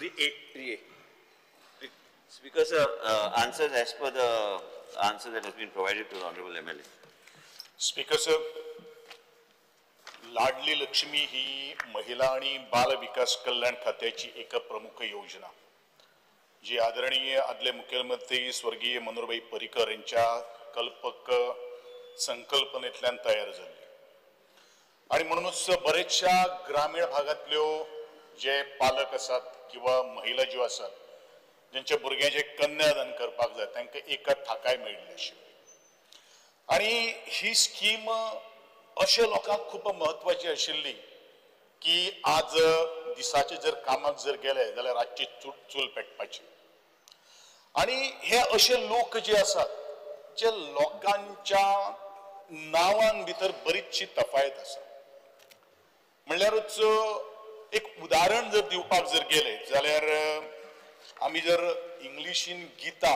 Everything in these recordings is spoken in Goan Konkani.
3A. 3A. Speaker sir, answers as per the answer that has been provided to the honourable MLA. Speaker sir, Ladli Lakshmi ही महिला आणि बाल विकास कल्याण खात्याची एक प्रमुख योजना, जी आदरणीय आदले मुख्यमंत्री स्वर्गीय मनोहरभाई पर्रीकर यांच्या कल्पक संकल्पनेतल्यान तयार झाली आणि म्हणूनच बरेचशा ग्रामीण भागातल्यो जे पालक आसात किंवा महिला ज्यो आसात ज्यांच्या भुरग्यांचे कन्यादान करपाक जाय तांकां एका थाकाय मेळिल्ली आशिल्ली. आणि ही स्कीम अशे लोकांक खूब म्हत्वाची आशिल्ली की आज दिसाचे जर कामाक जर गेले जाल्यार रातची चूल पेटपाची. आणि हे अशे लोक जे आसात जे लोकांच्या नांवान भितर बरीचशी तफायत आसा. म्हणल्यारूच एक उदाहरण जर दिवपाक जर गेले जाल्यार आमी जर इंग्लिशीन गीता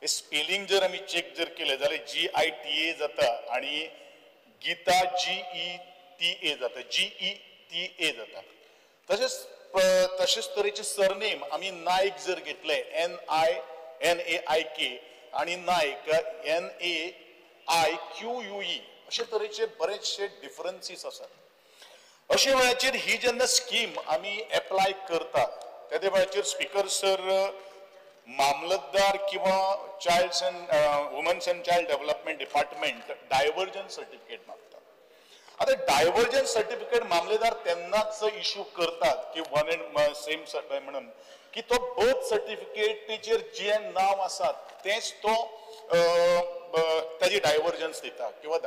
हे स्पेलिंग जर आमी चेक जर केले जाल्यार GITA जाता आणि गीता GETA जाता, GETA जाता. तशेंच तशेंच तरेचे सरनेम आमी नायक जर घेतले NAIK आणि नायक NAIQUE अशे तरेचे बरेचशे डिफरन्सीस आसात. अशे वेळाचेर ही जेन्ना स्कीम आमी एप्लाय करतात त्या वेळाचेर स्पीकर सर, मामलतदार किंवा child and womens and child development department diversion certificate मागतात. आता डायव्हर्जन सर्टिफिकेट मामलेदार तेन्नाच इशू करतात की वन अँड सेम म्हणून की तो बर्थ सर्टिफिकेटीचेर जे नांव आसा तेच तो ताजी डायव्हर्जन्स दिता किंवा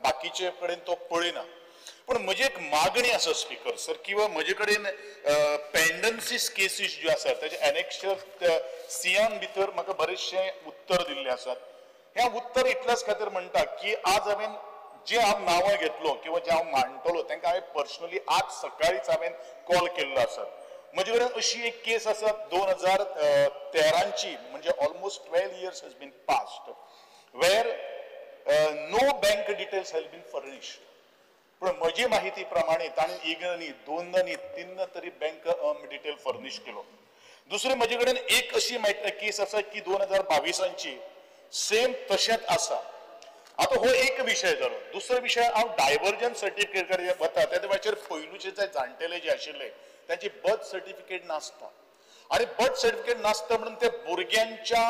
बाकीचे कडेन तो पळयना. पण म्हजी एक मागणी आसा स्पीकर सर, किंवा म्हजे कडेन पेंडन्सीस केसीस ज्यो आसात ताजे एनेक्शर सियान भितर म्हाका बरेचशे उत्तर दिल्ले आसात. हें उत्तर इतल्याच खातीर म्हणटा की आज हांवें जे हांव नांवां घेतलो किंवा जे हांव मांडटलो तांकां हांवें पर्सनली आज सकाळीच हांवें कॉल केल्लो आसा. म्हजे कडेन अशी एक केस आसा 2013ची, म्हणजे almost 12 years has been passed, where no bank details has been furnished. पण म्हजी माहिती प्रमाणे ताणें एकदा न्ही, दोनदा न्ही, तीनदा तरी बँक डिटेल फर्निश केलो. दुसरी म्हजे कडेन एक अशी केस आसा की 2022ची सेम तशेंच आसा. आतां हो एक विशय जालो. दुसरो विशय, हांव डायव्हर्जन सर्टिफिकेट कडेन वता त्या वेळाचेर पयलूचे जे जाणटेले जे आशिल्ले तांची बर्थ सर्टिफिकेट नासता आनी बर्थ सर्टिफिकेट नासता म्हणून ते भुरग्यांच्या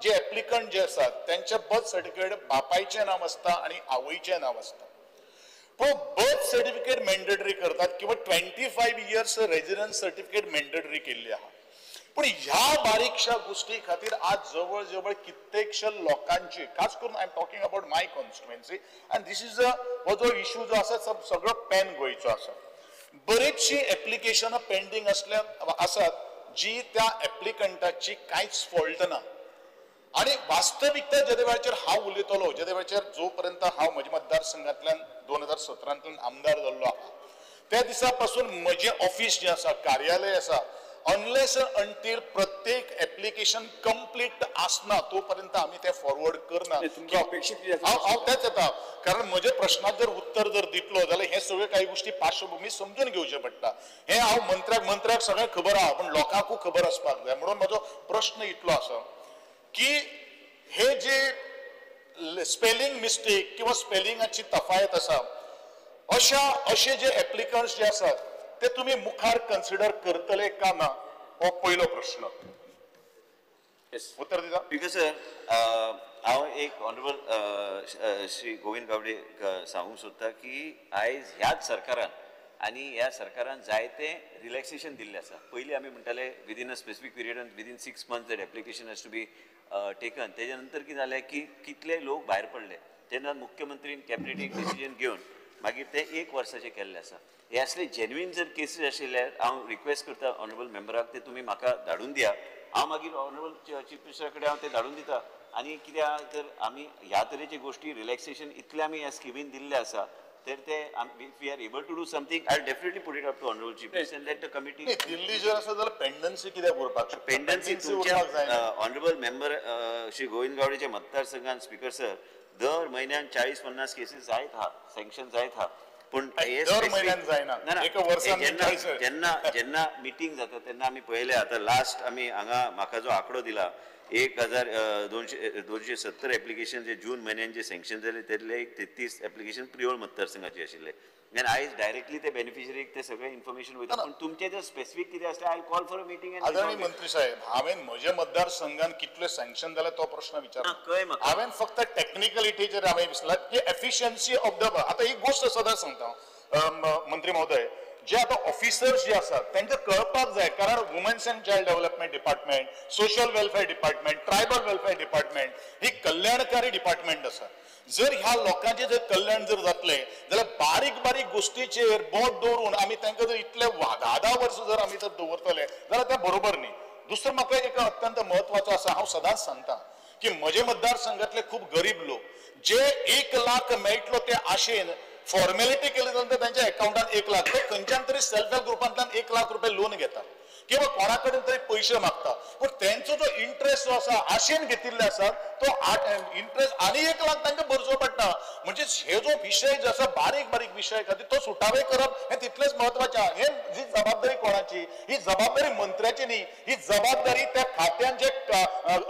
जे एप्लिकंट जे आसात त्यांच्या बर्थ सर्टिफिकेट बापायचें नांव आसता आनी आवयचें नांव आसता. पूण बर्थ सर्टिफिकेट मॅन्डेटरी करतात किंवा 25 इयर्स रेजिडन्स सर्टिफिकेट मॅन्डेटरी केल्ली आहा. पूण ह्या बारीकशा गोष्टी खातीर आज जवळ जवळ कित्येकशे लोकांची, खास करून I am talking about my constituency and this is a हो जो इशू जो आसा सगळो पॅन गोंयचो आसा. बरेचशी एप्लिकेशनां पेंडींग असल्या आसात जी त्या एप्लिकंटाची कांयच फॉल्ट ना. आनी वास्तविकता जेदे वेळाचेर हांव उलयतलो, जेदे वेळाचेर जो पर्यंत हांव म्हज्या मतदारसंघांतल्यान 2017 आमदार जाल्लो आहा त्या दिसा पासून म्हजें ऑफिस जें आसा, कार्यालय आसा, अनलेस अंटील प्रत्येक एप्लिकेशन कंप्लीट आसना तो पर्यंत आमी ते फॉरवर्ड करना. हांव तेच येता, कारण म्हज्या प्रश्नाक जर उत्तर जर दितलो जाल्यार हे सगळे काही गोष्टी पार्श्वभूमी समजून घेवचे पडटा. हे हांव मंत्र्याक सगळें खबर आहा, पूण लोकांकूय खबर आसपाक जाय. म्हणून म्हजो प्रश्न इतलो आसा की हे जे स्पेलिंग मिस्टेक किंवा स्पेलिंगाची तफायत आसा अशा अशे जे एप्लिकंट्स जे आसात ते तुम्ही मुखार कन्सिडर करतले का ना, हो पयलो प्रश्न. उत्तर दिता. स्पीकर सर, हांव एक ऑनरेबल श्री गोविंद गावडे सांगूंक सोदता की आयज ह्याच सरकारान आनी ह्या सरकारान जायते रिलॅक्सेशन दिल्लें आसा. पयलीं आमी म्हणटाले within a specific period and within 6 months that application has to be taken. तेज्या नंतर कितें जालें की कितले लोक भायर पडले तेन्ना मुख्यमंत्रीन कॅबिनेट एक डिसिजन घेवन मागीर ते 1 वर्साचें केल्लें आसा. हे असले जेन्युइन जर केसीस आशिल्ले हांव रिक्वेस्ट करता ऑनरेबल मेंबराक ते तुमी म्हाका धाडून दिया. हांव मागीर ऑनरेबल चीफ मिनिस्टरा कडेन हांव ते धाडून दिता. आनी कित्याक तर आमी ह्या तरेची गोश्टी रिलॅक्सेशन इतलें आमी ह्या स्किमीन दिल्लें आसा तर ते if we are able to do something I will definitely put it up to honourable chief minister and let the committee. दिल्ली जर आसा जाल्यार पेंडन्सी कित्याक उरपाक शकता? पेंडन्सी तुमच्या ऑनरेबल मेंबर श्री गोविंद गावडेच्या मतदारसंघान स्पीकर सर दर म्हयन्यान 40-50 केसीस जायत आहा, सँक्शन जायत आहा. पूण दर म्हयन्यान जायना, एका वर्सान जेन्ना जेन्ना मिटींग जाता तेन्ना आमी पळयलें. आतां लास्ट आमी हांगा म्हाका जो आंकडो दिला 1270 एप्लिकेशन जे जून म्हयन्यान जे सँक्शन जाले त्यातले एक 33 एप्लिकेशन प्रियोळ मतदारसंघाचे आशिल्ले. आनी आयज डायरेक्टली ते बेनिफिशरीक ते सगळे इन्फॉर्मेशन वयता. पूण तुमचे जर स्पेसिफीक कितें आसलें I call for a meeting. आदरणीय मंत्री साहेब, हांवें म्हज्या मतदारसंघान कितले सँक्शन जाले तो प्रश्न विचारला. हांवें फक्त टेक्निकलिटीचेर हांवें विचारला की एफिशियन्सी ऑफ the. आतां एक गोश्ट सदां सांगता मंत्री महोदय, जे आतां ऑफिसर्स जे आसात तांकां कळपाक जाय, कारण womens and child development department, social welfare department, tribal welfare department ही कल्याणकारी डिपार्टमेंट आसा. जर ह्या लोकांचें जर कल्याण जर जातलें जाल्यार बारीक बारीक गोश्टीचेर बोट दवरून आमी तांकां जर इतले 10-10 वर्सां जर आमी जर दवरतले जाल्यार तें बरोबर न्ही. दुसरें म्हाका एक अत्यंत म्हत्वाचो आसा, हांव सदांच सांगता की म्हजे मतदारसंघातले खूब गरीब लोक जे 1 लाख मेळटलो ते आशेन फॉर्मेलिटी केली जाल्यार तांच्या अकाउंटान 1 लाख, ते खंयच्यान तरी सेल्फ हेल्प ग्रुपांतल्यान 1 लाख रुपये लोन घेता किंवा कोणा कडेन तरी पयशे मागता, पूण तेंचो जो इंट्रस्ट जो आसा आशेन घेतिल्ले आसा तो इंट्रस्ट आनी 1 लाख तांकां भरचो पडटा. म्हणजे हे जो विशय जो आसा बारीक बारीक विशय खातीर तो सुटावे करप हें तितलेंच म्हत्वाचें. हे जी जबाबदारी कोणाची, ही जबाबदारी मंत्र्याची न्ही, ही जबाबदारी त्या खात्यान जे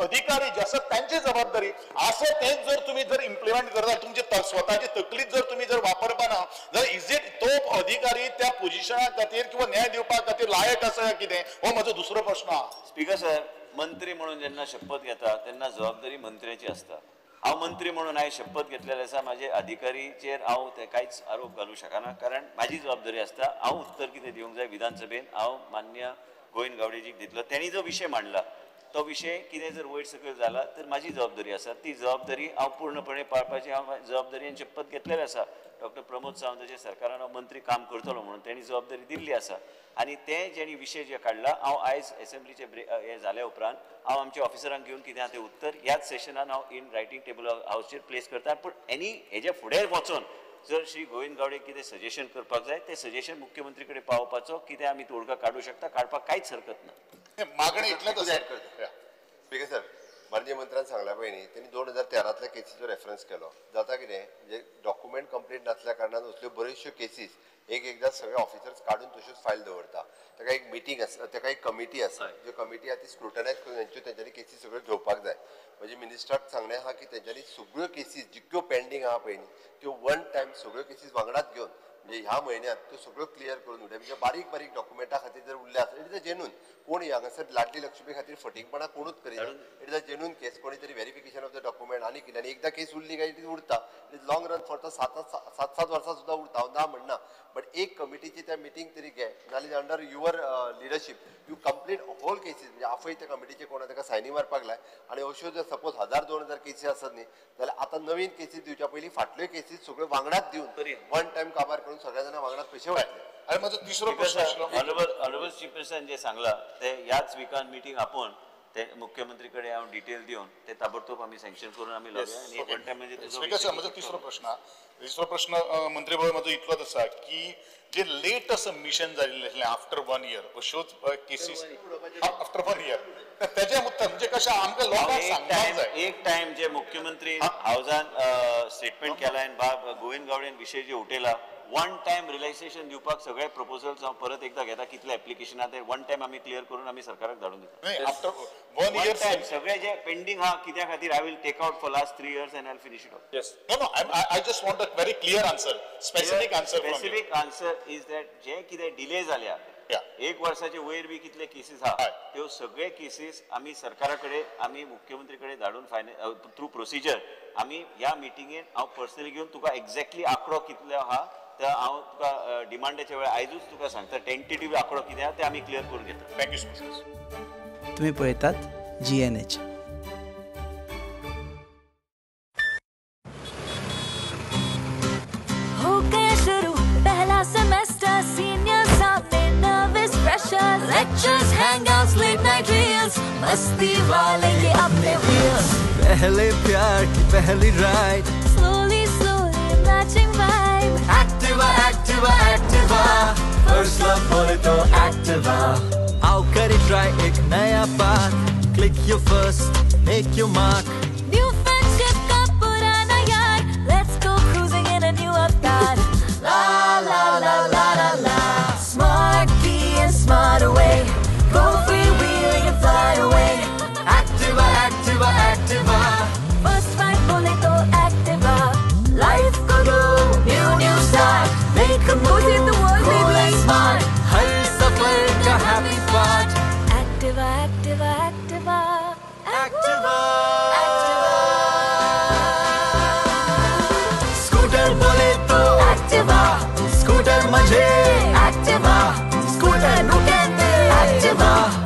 अधिकारी जे आसा तांची जबाबदारी आसा. तेच जर तुमी जर इम्प्लिमेंट करता, तुमची स्वताची तकलीच जर तुमी जर वापरपाना जाल्यार is it तो अधिकारी त्या पोजिशना खातीर किंवा न्याय दिवपा खातीर लायक आसा कितें, हो म्हजो दुसरो प्रश्न आहा. स्पीकर सर, मंत्री म्हणून जेन्ना शपथ घेता तेन्ना जबाबदारी मंत्र्याची आसता. हांव मंत्री म्हणून हांवें शपथ घेतलेले आसा, म्हाजे अधिकारीचेर हांव ते कांयच आरोप घालूंक शकना, कारण म्हाजी जबाबदारी आसता. हांव उत्तर कितें दिवंक जाय विधानसभेन हांव मान्य गोविंद गावडेजीक दितलो. तेणी जो विशय मांडला तो विशय कितें जर वयर सकयल जाला तर म्हाजी जबाबदारी आसा, ती जबाबदारी हांव पूर्णपणे पाळपाची हांव जबाबदारी शपथ घेतलेली आसा. डॉक्टर प्रमोद सावंताच्या सरकारान हांव मंत्री काम करतलो म्हणून तेणी जबाबदारी दिल्ली आसा. आनी ते जेणी विशय जे काडला हांव आयज एसेंब्लीचे हे जाल्या उपरांत हांव आमच्या ऑफिसरांक घेवन कितें आहा तें उत्तर ह्याच सेशनान हांव इन रायटींग टेबल हावजीचेर प्लेस करता. पूण एनी हेज्या फुडें वचोन जर श्री गोविंद गावडे कितें सजेशन करपाक जाय तें सजेशन मुख्यमंत्री कडेन पावोवपाचो कितें आमी तोडगा काडूं शकता, काडपाक कांयच हरकत ना. मागणी इतलेंच. स्पीकर सर, माननीय मंत्र्यान सांगला पळय न्ही, तेणी 2013तल्या केसीचो रेफरन्स केलो. जाता कितें म्हणजे डॉक्युमेंट कंप्लीट नासल्या कारणान असल्यो बऱ्योचश्यो केसीस एक एकदां सगळे ऑफिसर्स काडून तश्योच फायल दवरता. ताका एक मिटींग आसा, ताका एक कमिटी आसा, ज्यो कमिटी आसा ती स्क्रुटनायज करून तेंच्यो तेंच्यांनी केसी सगळ्यो घेवपाक जाय. म्हणजे मिनिस्टराक सांगणें आहा की तेंच्यांनी सगळ्यो केसीस जितक्यो पेंडींग आहा पळय न्ही त्यो वन टायम सगळ्यो केसीस वांगडाच घेवन म्हणजे ह्या म्हयन्यांत त्यो सगळ्यो क्लियर करून उडय. म्हणजे बारीक बारीक डॉक्युमेंटा खातीर जर उरले आसत, it is a genuine, कोण हांगासर लाडली लक्ष्मी खातीर फटींगपणां कोणूच करिना. It is a genuine case, कोणी तरी व्हेरिफिकेशन ऑफ the document आनी कितें, आनी एकदां केस उरली काय it is उरता, it is long run for 7-7 वर्सां सुद्दां उरता. हांव ना म्हणना, बट एक कमिटीची त्या मिटींग तरी घे, नाल्यार under your leadership you complete whole cases. म्हणजे आफय त्या कमिटीचे कोण ताका सायनी मारपाक लाय. आनी अश्यो जर सपोज 1000-2000 केसी आसत न्ही जाल्यार आतां नवीन केसीस दिवच्या पयलीं फाटल्यो केसीस सगळ्यो वांगडाच दिवन वन टायम काबार करून सगळ्या जाणां वांगडाच पयशे वांटले. आनी म्हजो तिसरो प्रश्न आशिल्लो, ऑनरेबल चीफ मिनिस्टरान जें सांगलां ते ह्याच विकान मिटींग आपोवन ते मुख्यमंत्री कडेन हांव डिटेल दिवन ते ताबडतोब आमी सँक्शन करून आमी लावया. आनी वन टायम म्हणजे स्पीकर सर, म्हजो तिसरो प्रश्न, तिसरो प्रश्न मंत्री भाई म्हजो इतलोच आसा की जे लेट सबमिशन जाल्लें आसलें आफ्टर 1 इयर अश्योच केसीस आफ्टर 1 इयर तेजे मुद्दे म्हणजे कशें आमकां लोकांक सांगपाक जाय. एक टायम जे मुख्यमंत्री हावजान स्टेटमेंट केला आनी बाब गोविंद गावडेन विशय जे उठयला, वन टायम रिलॅक्सेशन दिवपाक सगळे प्रपोजल्स हांव परत एकदां घेता, कितले एप्लिकेशन आहा ते वन टायम आमी क्लियर करून आमी सरकाराक धाडून दिता. आफ्टर 1 इयर टायम सगळे जे पेंडींग आहा कित्या खातीर I will take out for last 3 years and I will finish it off. Yes, no no, I just want a very clear answer, specific answer. Specific answer is that जे कितें डिले जाल्या 1 वर्साचे वयर बी कितले केसीस आहा त्यो सगळे केसीस आमी सरकारा कडेन आमी मुख्यमंत्री कडेन धाडून फायनल थ्रू प्रोसिजर आमी ह्या मिटिंगेन हांव पर्सनली घेवन तुका एक्झॅक्टली आंकडो कितलो आहा तर हांव तुका डिमांडाच्या वेळार आयजूच तुका सांगता टेंटेटिव्ह आंकडो कितें आहा ते आमी क्लियर करून घेता. Thank you sir. तुम्ही पळयतात GNH. हो गया शुरू पहला सेमेस्टर, सीनियर सामने nervous pressure, lectures, hangouts, late night reels, मस्ती वाले ये अपने व्हील्स। पहले प्यार की पहली ride, slowly slowly matching vibe, Activa Activa Activa, first love बोले तो एक्टिवा। आओ करे ट्राई एक नया path, click your first make your mark, new friendship का पुराना यार, let's go cruising in a new avatar. La scooter बोले तो एक्टिवा, स्कूटर मजे एक्टिवा, स्कूटर रुके एक्टिवा।